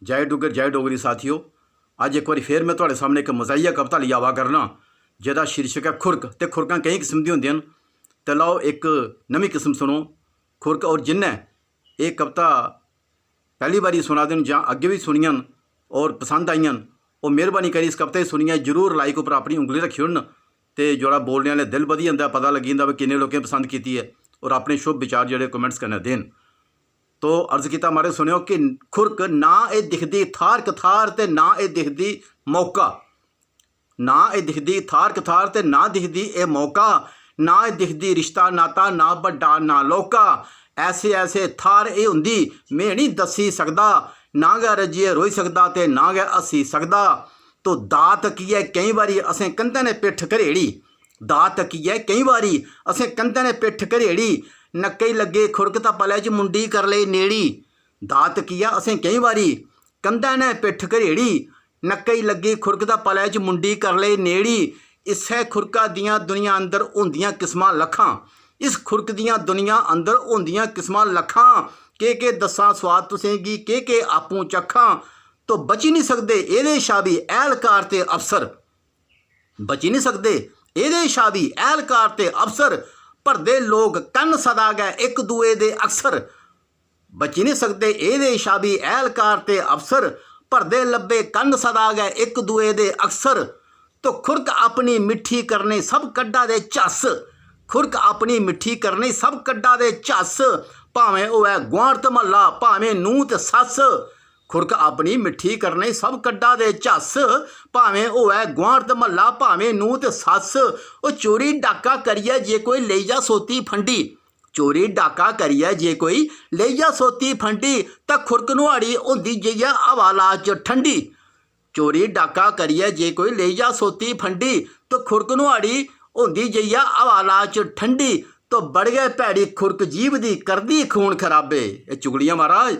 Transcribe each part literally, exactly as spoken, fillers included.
जय डुग्गर, जय डोगरी साथियो। अज्ज इक बारी फिर में थुआढ़े सामने इक मजाहिया कविता लेई आवा करना, जेह्दा शीर्षक ऐ खुरक। ते खुरकां केईं किस्म दियां होंदियां न, ते लैओ इक नमीं किस्म सुनो, खुरक। और जिन्नै एह् कविता पैह्ली बारी सुना दे न जां अग्गें बी सुनियां न और पसंद आइयां न, ओह् मेहरबानी करी इस कविता गी सुनियै जरूर like उप्पर अपनी उंगली रक्खी ओड़न। ते जेह्ड़ा बोलने आह्ले दिल बधी जंदा, पता लग्गी जंदा भाई किन्ने लोकें पसंद कीती ऐ और अपने शुभ विचार जेह्ड़े comments कन्नै देन। तो अर्ज कीता, मारे सुनेओ कि खुरक ना एह् दिखदी थाह्र कथाह्र ते ना एह् दिखदी मौका। ना एह् दिखदी थाह्र कथाह्र ते ना दिखदी एह् मौका। ना एह् दिखदी रिश्ता नाता, ना बड्डा ना लौह्का। ऐसे ऐसे थाह्र एह् होंदी, में निं दस्सी सकदा। ना गै रज्जियै रोई सकदा ते ना गै हस्सी सकदा। तो दाऽ तक्कियै केईं बारी असें कंधै नै पिट्ठ घरेड़ी। दाऽ तक्कियै केईं बारी असें कंधै नै पिट्ठ घरेड़ी। नक्कै गी लग्गे खुरक तां पलै च मुंडी करी लेई नेड़ी। दाऽ तक्कियै असें केईं बारी कंधै नै पिट्ठ घरेड़ी। नक्कै गी लग्गी खुरक तां पलै च मुंडी करी लेई नेड़ी। इस्सै खुरका दियां दुनिया अंदर होंदियां किस्मां लक्खां। इस खुरक दियां दुनिया अंदर होंदियां किस्मां लक्खां। केह् केह् दस्सां सोआद तुसें गी, केह् केह् आपूं चक्खां। तो बची निं सकदे एह्दे शा बी ऐह्लकार ते अफसर। बची निं सकदे एह्दे शा बी ऐह्लकार ते अफसर। भरदे लोक कन्न सदा गै इक दुए दे अक्सर। बची निं सकदे एह्दे शा बी ऐह्लकार ते अफसर। भरदे लब्भे कन्न सदा गै इक दुए दे अक्सर। तो खुरक अपनी मिट्ठी करने सब कड्ढा दे झस्स। खुरक अपनी मिट्ठी करने सब कड्ढा दे झस्स। भामें होऐ गुआंढ ते म्हल्ला, भामें नूंह् ते सस्स। खुरक अपनी मिट्ठी करने सब कड्ढा दे झस्स। भामें होऐ गुआंढ ते म्हल्ला, भामें नूंह् ते सस्स। ओह् चोरी डाका करियै जे कोई लेई जा सोती फंडी। चोरी डाका करियै जे कोई लेई जा सोती फंडी, तां खुरक नुहाड़ी होंदी जाइयै हवाला च ठंडी। चोरी डाका करियै जे कोई लेई जा सोती फंडी, तो खुरक नुहाड़ी होंदी जाइयै हवाला च ठंडी। तो बड़ी गै भैड़ी खुरक जीभ दी करदी खून खराबे। एह् चुगलियां महाराज,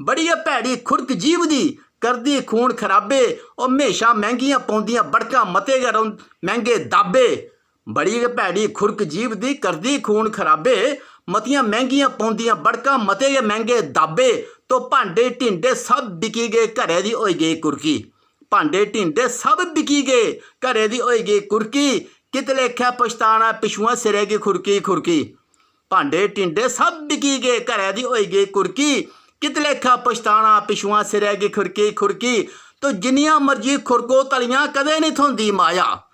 बड़ी गै भैड़ी खुरक जीभ दी करदी खून खराबे। ओह् म्हेशां मैंह्गियां पौंदियां बड़कां, मते गै रौंह्-, मैंह्गे दाबे। बड़ी गै भैड़ी खुरक जीभ दी करदी खून खराबे। मतियां मैंह्गियां पौंदियां बड़कां, मते गै मैंह्गे दाबे। तो भांडे ढिंडे सब बिकी गे, घरै दी होई गेई कुरकी। भांडे ढिंडे सब बिकी गे, घरै दी होई गेई कुरकी। कित लेखै पछताना पिच्छुआं सिरै गी खुरकी खुरकी। भांडे ढिंडे सब बिकी गे, घरै दी होई गेई कुरकी। कित लेखा पछताना पिच्छुआं सिरै गी खुरकी खुरकी। तो जिन्नियां मर्जी खुरको तलियां, कदें निं थ्होंदी माया।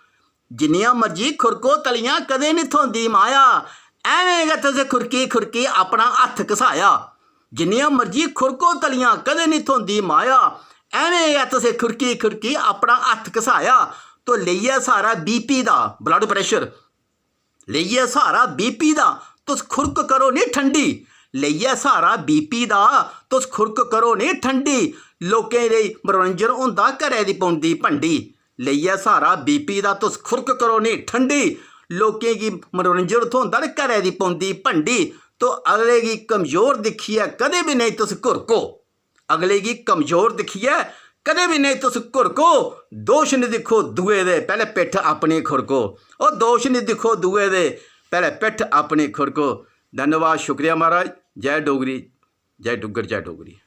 जिन्नियां मर्जी खुरको तलियां, कदें निं थ्होंदी माया। ऐवें गै तुस खुरकी खुरकी अपना हत्थ घसाया। जिन्नियां मर्जी खुरको तलियां, कदें निं थ्होंदी माया। ऐवें गै तुस खुरकी खुरकी अपना हत्थ घसाया। तो लेइयै स्हारा BP दा, blood pressure, लेइयै स्हारा BP दा, तुस खुरक करो निं ठंडी। लेइयै स्हारा BP दा, तुस खुरक करो निं ठंडी। लोकें लेई मनोरंजन होंदा, घरै दी पौंदी भंडी। लेइयै स्हारा BP दा, तुस खुरक करो निं ठंडी। लोकें गी मनोरंजन थ्होंदा ते घरै दी पौंदी भंडी। तो अगले गी कमजोर दिक्खियै कदें बी नेईं तुस घुरको। अगले गी कमजोर दिक्खियै कदें बी नेईं तुस घुरको। दोश निं दिक्खो दुए दे, पैह्लें पिट्ठ अपनी खुरको। ओ दोश निं दिक्खो दुए दे, पैह्लें पिट्ठ अपनी खुरको। धन्यवाद, शुक्रिया महाराज। जय डोगरी, जय डुग्गर, जय डोगरी।